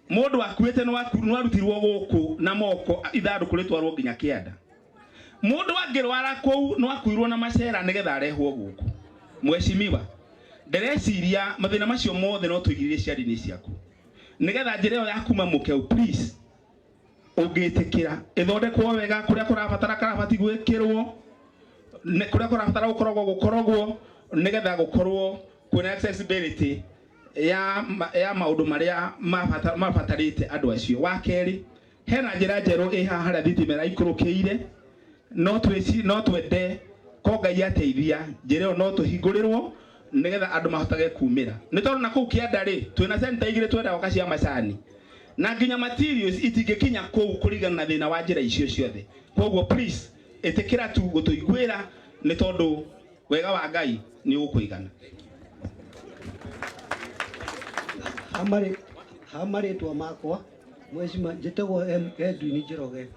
Mũndũ akuĩte nĩ arutirwo gũkũ na moko ithandũkũ rĩtwarwo nginya kĩanda. Mũndũ angĩrwara kũu no akuirwo na macera nĩgetha arehwo gũkũ. Mheshimiwa, ndĩreciria mathĩna macio mothe no tũigirire ciande-inĩ ciaku nĩgetha njĩra ĩyo ya kuma Mũkeu, please, ũngĩtĩkĩra ĩthondekwo wega, kũrĩa kũrabatara karabati gwĩkĩrwo, kũrĩa kũrabatara gũkorogwo gũkorogwo, nĩgetha gũkorwo kwĩna accessibility ya maũndũ marĩa mabatarĩte andũ acio. Wa kerĩ, hena njĩra njerũ ĩ haha harĩa thitima ĩraikũrũkĩire, no twende ko Ngai ateithia njĩra ĩyo no tũhingũrĩrwo nĩgetha andũ mahotage kumĩra, nĩ tondũ na kũu kĩanda rĩ twĩna center igĩrĩ twenda gwaka cia macani na nginya materials itingĩkinya kũu kũringana na thĩna wa njĩra icio ciothe. Koguo please ĩtĩkĩra tu gũtũiguĩra, nĩ tondũ wega wa Ngai nĩ ũgũkũigana. Ha marĩtwa makwa, Mheshimiwa, njĩtagwo Edwin Njoroge,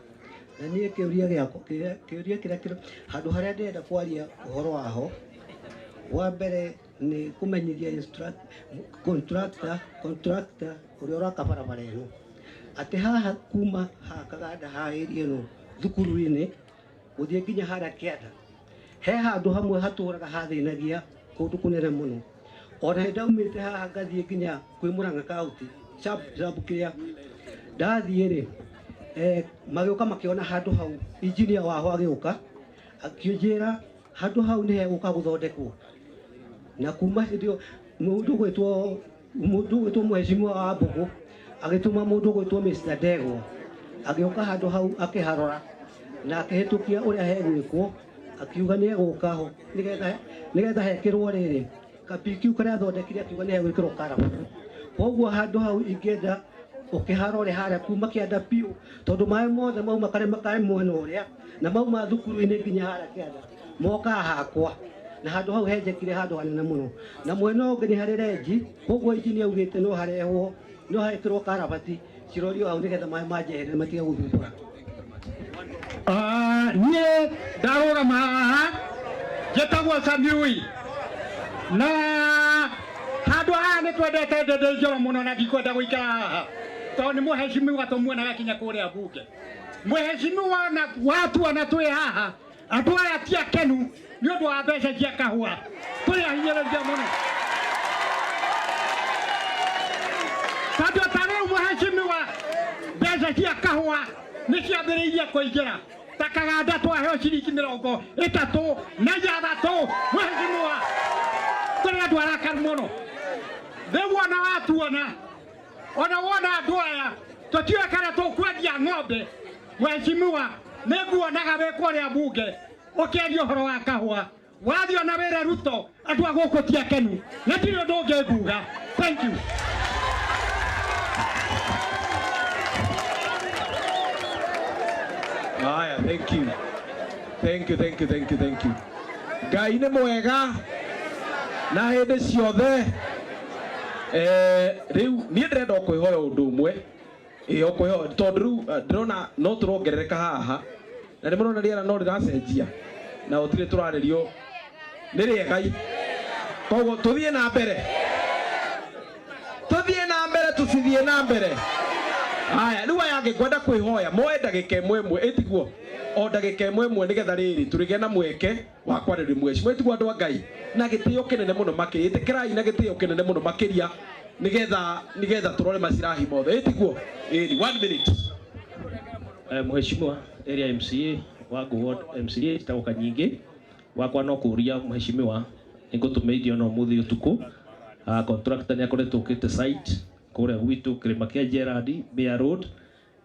na niĩ kĩũria gĩakwa, kĩũria kĩrĩa kĩrĩ handũ harĩa ndĩrenda kwaria ũhoro waho, wa mbere nĩ kũmenyithia contractor ũrĩa ũraka barabara ĩno atĩ haha kuma haha Kaganda, haha area ĩno thukuru-inĩ gũthiĩ nginya harĩa kĩanda, he handũ hamwe hatũraga hathĩnagia kũndũ kũnene mũno. Ona nĩ ndaumĩte haha ngathiĩ nginya kwĩ Murang'a County sub kĩrĩa ndathiĩ rĩ, magĩũka makĩona handũ hau, engineer waho agĩũka akĩnjĩra handũ hau nĩ hegũka gũthondekwo, na kuma hĩndĩ ĩyo mũndũ ũgwĩtwo Mheshimiwa wa Mbũgũ agĩtũma mũndũ ũgwĩtwo Mr Ndegwa, agĩũka handũ hau akĩharora na akĩhĩtũkia ũrĩa hegwĩkwo, akiuga nĩ egũka ho nĩgetha hekĩrwo rĩrĩ kapikiu karĩa athondekire, akiuga nĩ hegwĩkĩrwo karaba. Koguo handũ hau ingĩenda ũkĩharore harĩa kuma kĩanda biũ, tondũ maĩ mothe mauma karĩma karĩ mwena ũrĩa na mauma thukuru-inĩ nginya harĩa kĩanda mokaga hakwa, na handũ hau henjekire handũ hanene mũno, na mwena ũngĩ nĩ harĩ renji. Koguo injinia augĩte no harehwo, no hekĩrwo karabati cirorio hau nĩgetha maĩ manjeherere matige gũthumbũra. Niĩ ndarũgama haha njĩtagwo Samiui, na handũ haha nĩ twendete Ndĩndĩ Njoro mũno, na ndikwenda gũikara haha tondũ nĩ mũhecimiwa tũmuonaga kinya kũrĩa bunge. Mũhecimiwa na watuona twĩ haha, andũ aya ti akenu nĩ ũndũ wa mbeca cia kahũa, tũrĩ ahinyĩrĩria mũno, tondũ ta rĩu mũhecimiwa, mbeca cia kahũa nĩ ciambĩrĩirie kũingĩra ta Kaganda, twaheo ciringi 36 Mũhecimiwa, tũrĩ andũ arakaru mũno. Rĩu ona watuona, ona wona andũ aya tũtiũĩ kana tũkwendia ng'ombe. Mheshimiwa, nĩ nguonaga wĩ kũrĩa bunge ũkĩaria ũhoro wa kahũa, wathiĩ ona wĩre Ruto andũ a gũkũ ti akenu, na ndirĩ ũndũ ũngĩ nguga. Thank you. Haya, thank you. Thank you, thank you, thank you, thank you. Ngai nĩ mwega na hĩndĩ ciothe. Rĩu niĩ ndĩrenda o kwĩhoya ũndũ ũmwe. Ĩĩ, o kwĩhoya tondũ rĩu ndĩrona no tũrongerereka haha, na nĩ mũrona rĩera no rĩracenjia na gũtirĩ tũrarĩrio nĩ rĩega. Koguo tũthiĩ na mbere, tũthiĩ na mbere, tũcithiĩ na mbere. Haya, rĩu aya angĩ ngwenda kwĩhoya moe ndagĩka ĩmwe ĩmwe, ĩtiguo o ndagĩka ĩmwe ĩmwe, nĩgetha rĩrĩ tũrĩgĩe na mweke wa kwarĩrĩria mweci mwĩtiguo. Andũ a Ngai, na gĩtĩo kĩnene mũno makĩria, ĩtĩkĩrai na gĩtĩo kĩnene mũno makĩria, nĩgetha tũrore macirahi mothe, ĩtiguo? Ĩni, one minute. Mheshimiwa area MCA wangu, ward MCA njĩtagwo Kanyingĩ. Wakwa no kũria mheshimiwa, nĩngũtũmĩirio no mũthĩ ũtukũ. Contractor nĩ akoretwo okĩte site kũrĩa gwitũ kĩrĩma kĩa Gerard Mea Road,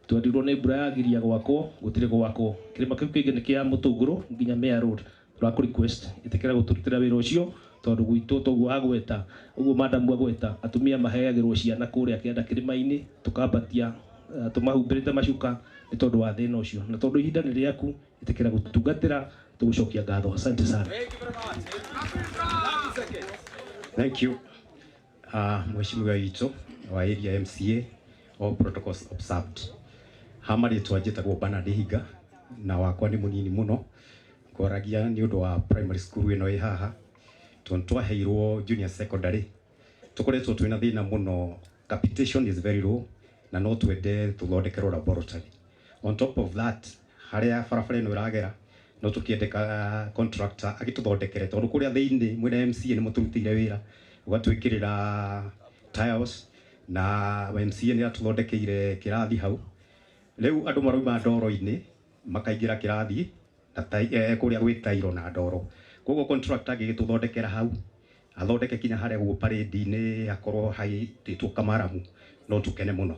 twendirwo nĩ mbura yagiria gwakwo, gũtirĩ gwakwo. Kĩrĩma kĩu kĩngĩ nĩ kĩa Mũtũngũrũ nginya Mea Road. Tũrakũ request ĩtĩkĩra gũtũrutĩra wĩra ũcio, tondũ gwitũ toguo agweta ũguo, madamu agweta, atumia maheagĩrwo ciana kũrĩa kĩanda kĩrĩma-inĩ, tũkambatia tũmahumbĩrĩte macuka nĩ tondũ wa thĩna ũcio. Na tondũ ihinda nĩ rĩaku, ĩtĩkĩra gũtungatĩra, tũgũcokia ngatho. Asante sana. Thank you. Mheshimiwa witũ wa area MCA, all protocols observed. Ha marĩtwa njĩtagwo Bernard Hinga, na wakwa nĩ mũnini mũno. Ngwaragia nĩ ũndũ wa primary school ĩno ĩ haha, tondũ twaheirwo junior secondary, tũkoretwo twĩna thĩna mũno. Capitation is very low. Na no twende tũthondekerwo laboratory. On top of that, harĩa barabara ĩno ĩragera no tũkĩendeka contractor agĩtũthondekere, tondũ kũrĩa thĩinĩ mwĩna MCA nĩ mũtũrutĩire wĩra ũgatwĩkĩrĩra tiles, na MCA nĩ atũthondekeire kĩrathi hau. Rĩu andũ marauma ndoro-inĩ makaingĩra kĩrathi na kũrĩa gwĩ tairo na ndoro. Koguo contractor angĩgĩtũthondekera hau, athondeke kinya harĩa guo parade-inĩ hakorwo haitĩtwo kamaramu, no tũkene mũno.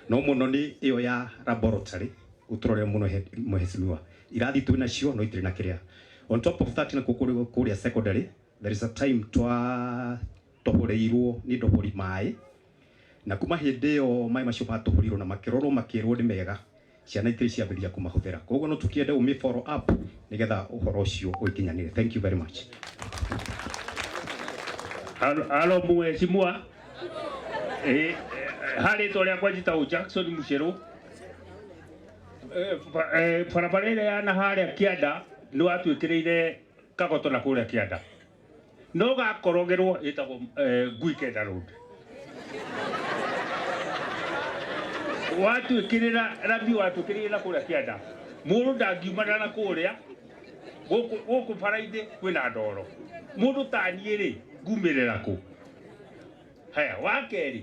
No mũno nĩ ĩyo ya laboratory ũtũrore mũno mheshimiwa. Irathi twĩ nacio no itirĩ na kĩrĩa. On top of that, nakuo kũrĩa secondary, there is a time twa tohoreirwo nĩ ndohori maĩ, na kuma hĩndĩ ĩyo maĩ macio matũhũrirwo na makĩrorwo makĩrwo nĩ mega, ciana itirĩ ciambĩrĩria kũmahũthĩra. Koguo no tũkĩende ũmĩ follow up nĩgetha ũhoro ũcio ũikinyanĩre. Thank you very much. Alo mheshimiwa. Harĩ rĩtwa rĩakwa njĩtagwo Jackson Mucheru. Barabara ĩrĩa ya na harĩa kĩanda nĩ watwĩkĩrĩire kagoto na kũrĩa kĩanda, no gakorogerwo ĩtagwo Ngui Kenda Road. Watwĩkĩrĩra rami, watwĩkĩrĩire na kũrĩa kĩanda, mũndũ ndangiumana na kũrĩa gũkũ bara-inĩ kwĩna ndoro. Mũndũ ta niĩ rĩ, ngumĩrĩra kũ? Haya, wa kerĩ,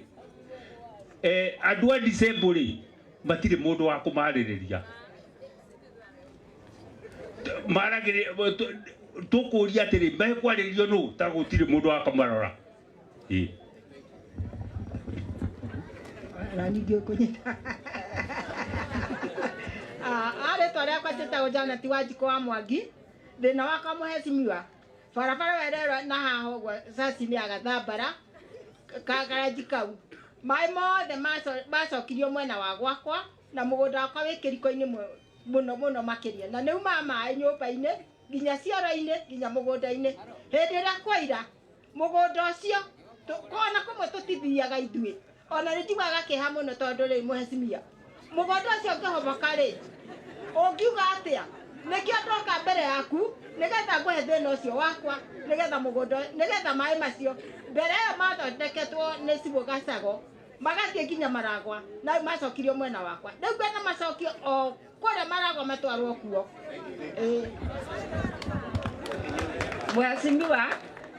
andũ a disabled rĩ, matirĩ mũndũ wa kũmarĩrĩria. Maragĩrĩ tũkũria atĩrĩ, mekwarĩrio nũ ta gũtirĩ mũndũ wa kũmarora? Ĩĩ. Na ningĩ kũnyita rĩtwa rĩakwa njĩtagwo Janet Wanjikũ wa Mwangi. Thĩna wakwa mũhecimiwa, barabara wererwo na haha ũguo caci-inĩ ya Gathambara karanji kau, maĩ mothe macokirio mwena wa gwakwa, na mũgũnda wakwa wĩ kĩriko-inĩ mũno mũno makĩria, na nĩ umaga maĩ nyũmba-inĩ nginya cioro-inĩ nginya mũgũnda-inĩ. Hĩndĩ ĩrĩa kwaira mũgũnda ũcio ona kũmwe tũtithiaga ithuĩ, ona nĩ njiguaga kĩeha mũno, tondũ rĩ mũhecimia, mũgũnda ũcio ũngĩhoboka rĩ, ũngiuga atĩa? Nĩkĩo ndoka mbere yaku nĩgetha ngũhe thĩna ũcio wakwa, nĩgetha mũgũnda, nĩgetha maĩ macio mbere ĩyo mathondeketwo nĩ cibũ Gacago magathiĩ nginya Maragwa, na rĩu macokirio mwena wakwa. Rĩu ngwenda macokio o kũrĩa Maragwa matwarwo kuo. Ĩĩ. Mheshimiwa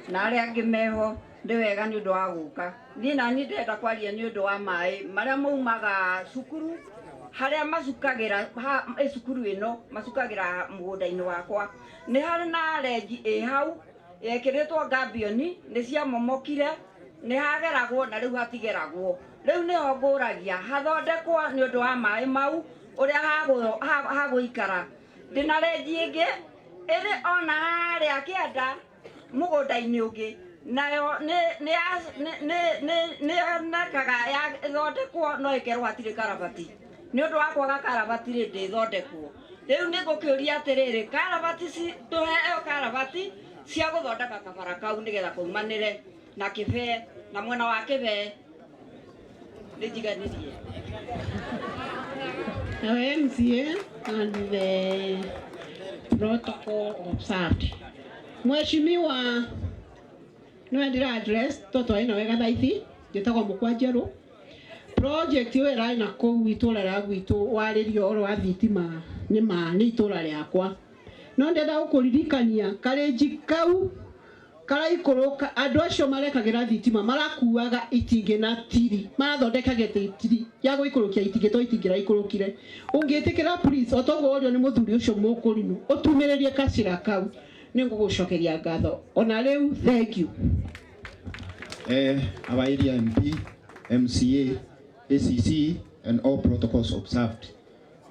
na arĩa angĩ meho, nĩ wega nĩ ũndũ wa gũka. Niĩ nani ndĩrenda kwaria nĩ ũndũ wa maĩ marĩa maumaga cukuru harĩa macukagĩra ĩ cukuru ĩno macukagĩra mũgũnda-inĩ wakwa. Nĩ harĩ na renji ĩ hau yekĩrĩtwo gambioni, nĩ ciamomokire, nĩ hageragwo na rĩu hatigeragwo. Rĩu nĩho ngũragia hathondekwo nĩ ũndũ wa maĩ mau ũrĩa hagũikara. Ndĩna renji ĩngĩ ĩrĩ ona harĩa kĩanda mũgũnda-inĩ ũngĩ, nayo nĩ yonekaga ĩthondekwo no ĩkerwo hatirĩ karabati. Nĩ ũndũ wa kwaga karabati rĩ, ndĩthondekwo. Rĩu nĩ ngũkĩũria atĩrĩrĩ, karabati tũheo karabati cia gũthondeka kabara kau nĩgetha kaumanĩre na Kĩbee na mwena wa Kĩbee. Nĩ njiganĩrie. Our MCA and the protocol observed. Mheshimiwa, niwe ndĩra address toto ĩno wega thaithi, njĩtagwo Mũkwa Njerũ. Project ĩyo ĩrarĩ na kũu itũra rĩa gwitũ warĩrio ũhoro wa thitima nĩ ma nĩ itũra rĩakwa. No ndĩrenda gũkũririkania karĩnji kau karaikũrũka, andũ acio marekagĩra thitima marakuaga itingĩ na tiri, marathondekaga tiri ya gũikũrũkia itingĩ to itingĩ raikũrũkire. Ũngĩtĩkĩra please, o toguo ũrio nĩ mũthuri ũcio mũkũrinũ, ũtumĩrĩrie kacĩra kau, nĩ ngũgũcokeria ngatho. Ona rĩu thank you. Our area MP, MCA, ACC and all protocols observed.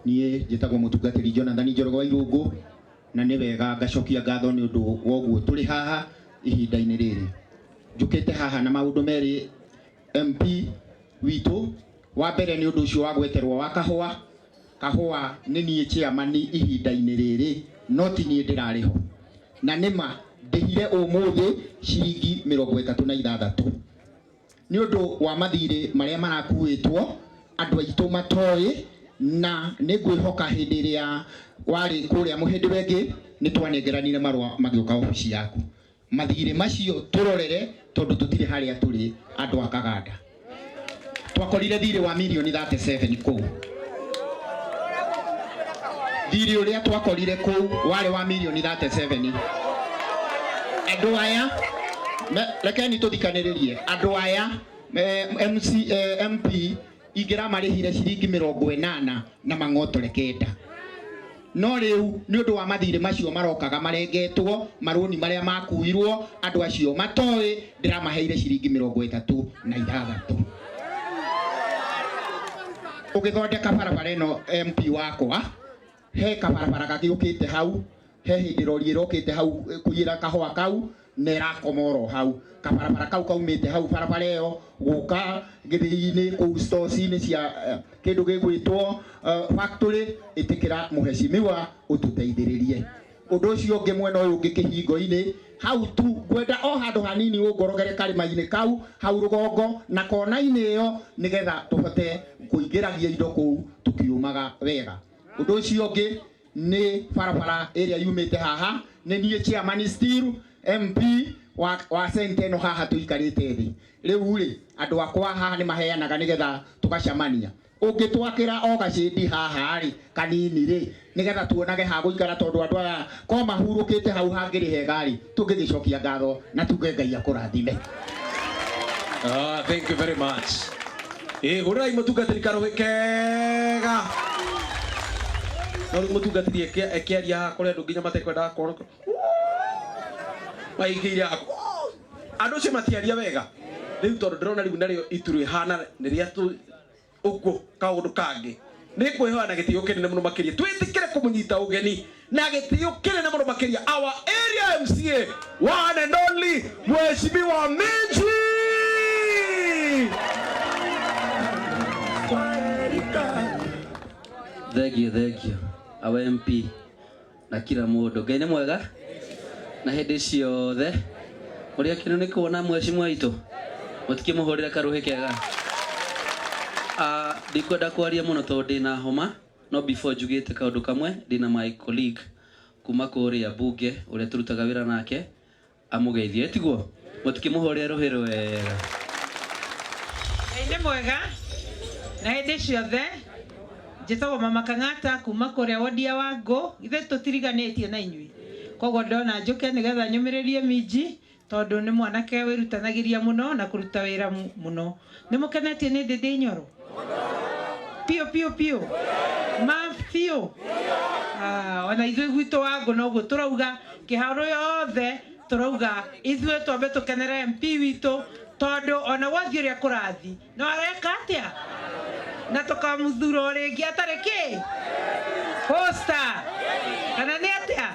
Niĩ njĩtagwo mũtungatĩri Jonathan Njoroge wa Irũngũ, na nĩ wega ngacokia ngatho nĩ ũndũ wa ũguo tũrĩ haha ihinda-inĩ rĩrĩ. Njũkĩte haha na maũndũ merĩ MP witũ. Wa mbere nĩ ũndũ ũcio wa gweterwo wa kahũa. Kahũa nĩ niĩ chairman ihinda-inĩ rĩrĩ, no ti niĩ ndĩrarĩ ho. Na nĩma ndĩhire ũmũthĩ ciringi 36 nĩ ũndũ wa mathirĩ marĩa marakuĩtwo andũ aitũ matoĩ, na nĩ ngwĩhoka hĩndĩ ĩrĩa warĩ kũrĩa mũhĩndĩ wengĩ nĩ twanengeranire marũa magĩũka obici yaku. Mathirĩ macio tũrorere tondũ tũtirĩ harĩa tũrĩ andũ a Kaganda. Twakorire thirĩ wa mirioni 37 kũu. Thirĩ ũrĩa twakorire kũu warĩ wa mirioni 37. Andũ aya rekeni tũthikanĩrĩrie. Andũ aya MC, MP ingĩramarĩhire ciringi 80 na mang'otore 9. No rĩu nĩ ũndũ wa mathirĩ macio marokaga marengetwo, marũni marĩa makuirwo andũ acio matoĩ, ndĩramaheire ciringi 36. Ũgĩthondeka barabara ĩno MP wakwa, he kabarabara gagĩũkĩte hau, he hĩndĩ rori ĩrokĩte hau kũiyĩra kahũa kau na ĩrakoma oro hau. Kabarabara kau kaumĩte hau barabara ĩyo gũka gĩthĩi-inĩ kũu stores-inĩ cia kĩndũ gĩgwĩtwo factory. Ĩtĩkĩra mũhecimiwa ũtũteithĩrĩrie. Ũndũ ũcio ũngĩ mwena ũyũ ũngĩ kĩhingo-inĩ hau tu ngwenda o handũ hanini ũngorogere karĩma-inĩ kau hau rũgongo na kona-inĩ ĩyo nĩgetha tũhote kũingĩragia indo kũu tũkiumaga wega. Ũndũ ũcio ũngĩ nĩ barabara ĩrĩa yumĩte haha, nĩ niĩ chairman still MP wa Senteno haha tũikarĩte thĩ. Rĩu rĩ andũ akwa haha nĩ maheanaga nĩgetha tũgacemania. Ũngĩtwakĩra o gacĩndi haha rĩ kanini rĩ nĩgetha tuonage ha gũikara, tondũ andũ aya ko mahurũkĩte hau hangĩrĩ hega rĩ, tũngĩgĩcokia ngatho na tuge Ngai akũrathime. Thank you very much. Hũrĩrai mũtungatĩri karũhĩ kega. No rĩu mũtungatĩri ekĩaria haha kũrĩ andũ nginya matekwendaga kuona. Maingĩire haha. Andũ acio matiaria wega. Rĩu tondũ ndĩrona rĩu narĩo itu rĩhana nĩ rĩa ũguo kaũndũ kangĩ. Nĩ ngwĩhoya na gĩtĩo kĩnene mũno makĩria twĩtĩkĩre kũmũnyita ũgeni na gĩtĩo kĩnene mũno makĩria our area MCA one and only Mheshimiwa Minji. Thank you, thank you. Our MP na kila mũndũ. Ngai nĩ mwega na hĩndĩ ciothe. Ũrĩa kĩno nĩ kuona mheshimiwa witũ mũtikĩmũhũrĩre karũhĩ kega. Ndikwenda kwaria mũno tondũ ndĩna homa, no before njugĩte kaũndũ kamwe, ndĩna my colleague kuma kũrĩa bunge ũrĩa tũrutaga wĩra nake amũgeithie, tiguo? Mũtikĩmũhũrĩre rũhĩ rwega. Ngai nĩ mwega na hĩndĩ ciothe. Njĩtagwo Mama Kang'ata kuma kũrĩa wodi ya Wangũ. Ithuĩ tũtiriganĩtie na inyuĩ, koguo ndona njũke nĩgetha nyũmĩrĩrie Minji tondũ nĩ mwanake wĩrutanagĩria mũno na kũruta wĩra mũno. Nĩ mũkenetie nĩ Ndĩndĩ Nyoro? Piũ piũ piũ ma biũ. Ona ithuĩ gwitũ Wangũ noguo tũrauga, kĩharo yothe tũrauga ithuĩ twambe tũkenere MP witũ tondũ ona gwathiĩ ũrĩa kũrathiĩ no areka atĩa na tũkamũthura o rĩngĩ atarĩ kĩ posta kana nĩ atĩa.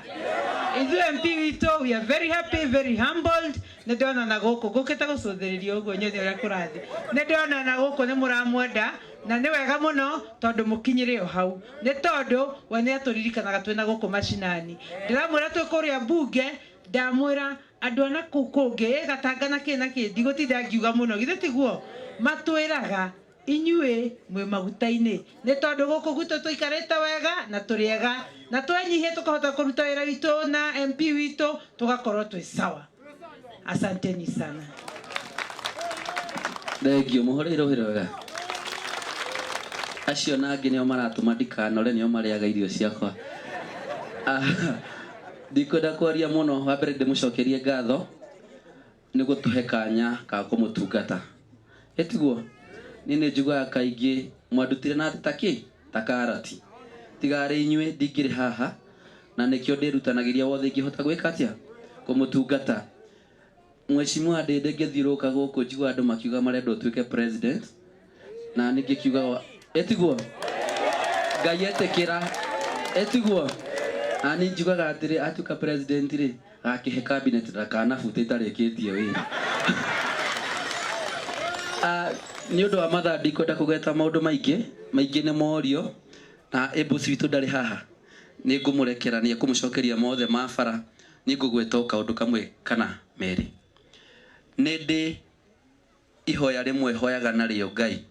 Ithuĩ MP witũ we are very happy, very humbled. Nĩ ndona na gũkũ ngũkĩte gũcũthĩrĩria ũguo nyone ũrĩa kũrathiĩ. Nĩ ndona na gũkũ nĩ mũramwenda na nĩ wega mũno tondũ mũkinyĩre o hau, nĩ tondũ we nĩ atũririkanaga twĩna gũkũ macinani. Ndĩramwĩra twĩ kũrĩa mbunge, ndamwĩra andũ a nakũu kũngĩ gatanga na kĩ na kĩ, ndigũtinda ngiuga mũno, githĩ tiguo? Matwĩraga inyuĩ mwĩ maguta-inĩ, nĩ tondũ gũkũ gwitũ tũikarĩte wega na tũrĩ ega na twenyihia tũkahota kũruta wĩra witũ na MP witũ tũgakorwo twĩ sawa. Asanteni sana. Thank you. Mũhũrĩre rũhĩ rwega. Acio na angĩ nĩo maratũma ndikanore, nĩo marĩaga irio ciakwa. Ndikwenda kwaria mũno. Wa mbere ndĩmũcokerie ngatho nĩ gũtũhe kanya ka kũmũtungata. Ĩtiguo? Niĩ nĩ njiguaga kaingĩ mwandutire na atĩ ta kĩ? Ta karati. Tiga arĩ inyuĩ ndingĩrĩ haha na nĩkĩo ndĩrutanagĩria wothe ingĩhota gwĩka atĩa? Kũmũtungata. Mheshimiwa Ndĩndĩ ngĩthiũrũrũka gũkũ njiguaga andũ makiuga marenda ũtuĩke president na niĩ ngĩkiuga ĩtiguo? Ngai etĩkĩra ĩtiguo? Na niĩ njugaga atĩrĩ atuĩka president rĩ gakĩhe cabinet ndakanabute itarĩkĩtie wĩra. Nĩ ũndũ wa mathaa ndikwenda kũgweta maũndũ maingĩ, maingĩ nĩ morio na ĩmbuci witũ ndarĩ haha. Nĩ ngũmũrekera nĩ ekũmũcokeria mothe ma bara, nĩ ngũgweta o kaũndũ kamwe kana merĩ. Nĩ ndĩ ihoya rĩmwe hoyaga narĩo Ngai,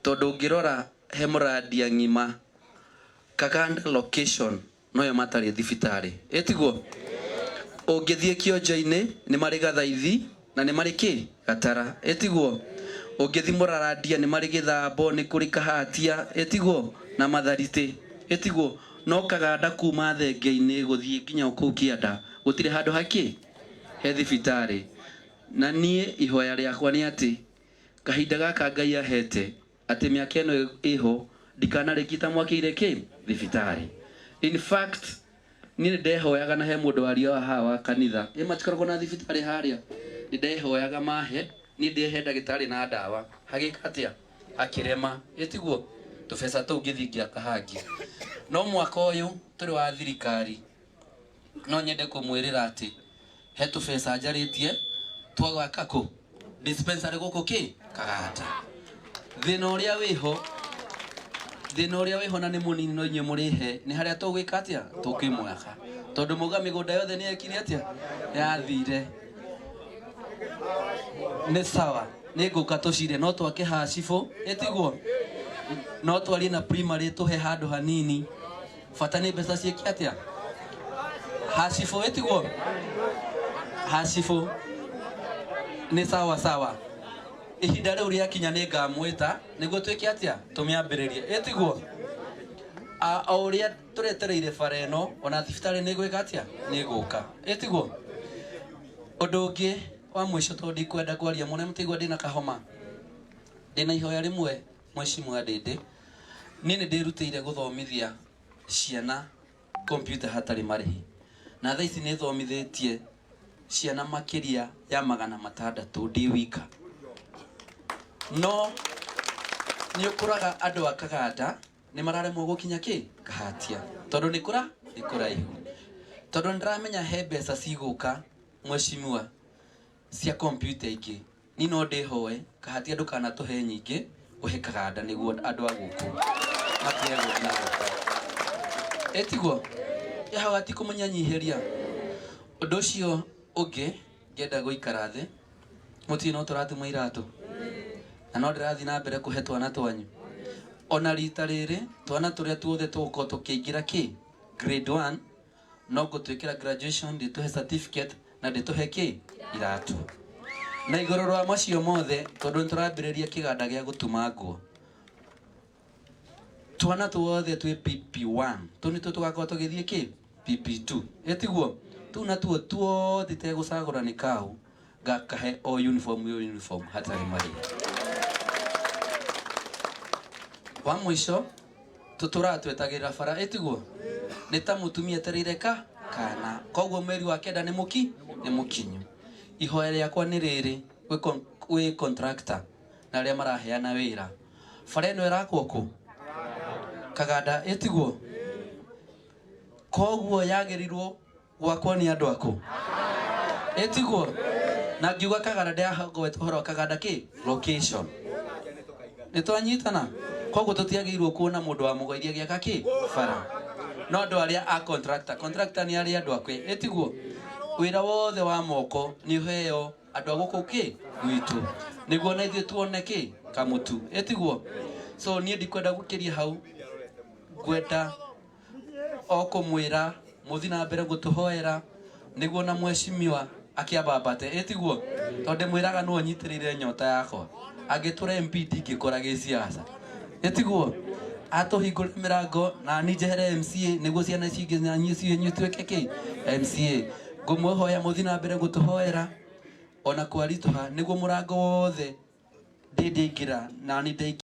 tondũ ũngĩrora he mũrandia ng'ima Kaganda location noyo matarĩ thibitarĩ, ĩtiguo? Ũngĩthiĩ kĩonjo-inĩ nĩ marĩ Gathaithi na nĩ marĩ kĩ Gatara, ĩtiguo? Ũngĩthi Mũrarandia nĩ marĩ Gĩthambo, nĩ kũrĩ Kahatia, ĩtiguo na Matharite, ĩtiguo no Kaganda kuma thenge-inĩ gũthiĩ nginya kũu kĩanda gũtirĩ handũ hakĩ he thibitarĩ. Na niĩ ihoya rĩakwa nĩ atĩ kahinda gaka Ngai ahete atĩ mĩaka ĩno ĩho ndikanarĩkie itamwakĩire kĩ thibitarĩ. In fact niĩ nĩ ndehoyaga na he mũndũ waria haha wa kanitha ĩ matikoragwo na thibitarĩ harĩa, nĩ ndehoyaga mahe niĩ ndĩhe ndagĩtarĩ na ndawa hagĩka atĩa akĩrema, ĩtiguo tũbeca tũu ngĩthiĩ ngĩaka hangĩ. No mwaka ũyũ tũrĩ wa thirikari no nyende kũmwĩrĩra atĩ he tũbeca njarĩtie twagwaka kũ dispensary gũkũ kĩ Kaganda. Thĩna ũrĩa wĩho, thĩna ũrĩa wĩho na nĩ mũnini no inyuĩ mũrĩhe nĩ harĩa tũgwĩka atĩa tũkĩmwaka, tondũ mauga mĩgũnda yothe nĩ yekire atĩa yathire. Nĩ sawa, nĩ ngũka tũcire no twake hacibũ, ĩtiguo no twarie na primary tũhe handũ hanini, bata nĩ mbeca ciĩke atĩa hacibũ, ĩtiguo hacibũ nĩ sawa sawa. Ihinda rĩu rĩakinya nĩ ngamwĩta nĩguo twĩke atĩa tũmĩambĩrĩrie, ĩtiguo o ũrĩa tũretereire bara ĩno ona thibitarĩ nĩ gwĩka atĩa nĩ gũka, ĩtiguo. Ũndũ ũngĩ wa mũico tondũ ndikwenda kwaria mũno mũtigua ndĩna kahoma, ndĩna ihoya rĩmwe mheshimiwa Ndĩndĩ. Niĩ nĩ ndĩrutĩire gũthomithia ciana kompyuta hatarĩ marĩhi, na thaa ici nĩ thomithĩtie ciana makĩria ya 600 ndĩ wika. No nĩ ũkoraga andũ a Kaganda nĩ mararemwo gũkinya kĩ Kahatia tondũ nĩ kũra nĩ kũraihu, tondũ nĩ ndĩramenya he mbeca cigũka mheshimiwa cia kompyuta ingĩ. Niĩ no ndĩhoe Kahatia ndũkanatũhe nyingĩ ũhe Kaganda nĩguo andũ a gũkũ matige gũthiĩ na gũkũ, ĩtiguo yahaga ti kũmũnyanyihĩria. Ũndũ ũcio ũngĩ ngĩenda gũikara thĩ mũtirĩ no tũratuma iratũ na no ndĩrathiĩ na mbere kũhe twana twanyu. Ona rita rĩrĩ twana tũrĩa tuothe tũgũkorwo tũkĩingĩra kĩ grade 1 no ngũtwĩkĩra graduation, ndĩtũhe certificate na ndĩtũhe kĩ iratũ. Na igũrũ rwa macio mothe tondũ nĩ tũrambĩrĩria kĩganda gĩa gũtuma nguo, twana tuothe twĩ PP1 tũ nĩtuo tũgakorwo tũgĩthiĩ kĩ PP2, ĩtiguo tũu natuo tuothe itegũcagũra nĩ kau ngakahe o uniform yo uniform hatarĩ marĩhi. Wa mũico tũtũraga twetagĩrĩra bara, ĩtiguo nĩ ta mũtumia etereire ka kana, koguo mweri wa kenda nĩ mũki nĩ mũkinyu. Ihoya rĩakwa nĩ rĩrĩ gwĩ contractor na arĩa maraheana wĩra, bara ĩno ĩrakwo kũ Kaganda, ĩtiguo koguo yagĩrĩirwo gwakwo nĩ andũ akũ, ĩtiguo na ngiuga Kaganda ndĩragweta ũhoro wa Kaganda kĩ location, nĩ twanyitana. Koguo tũtiagĩrĩirwo kuona mũndũ wa mũgwairia gĩaka kĩ bara, no andũ arĩa a contractor, contractor nĩ arĩa andũ akwe, ĩtiguo wĩra wothe wa moko nĩ ũheo andũ a gũkũ kĩ gwitũ nĩguo na ithuĩ tuone kĩ kamũtu, ĩtiguo. So niĩ ndikwenda gũkĩria hau, ngwenda o kũmwĩra mũthiĩ na mbere gũtũhoera nĩguo na mheshimiwa akĩambambate, ĩtiguo tondũ ndĩmwĩraga nĩwe ũnyitĩrĩire nyota yakwa, angĩtũra MP ndingĩkora gĩciaca, ĩtiguo atũhingũre mĩrango na niĩ njehere MCA nĩguo ciana ici ingĩ na niĩ cienyu ituĩke kĩ MCA. Ngũmũhoya mũthiĩ na mbere gũtũhoera ona kwaritũha nĩguo mũrango wothe ndĩ ndĩingĩra na niĩ ndaingĩra.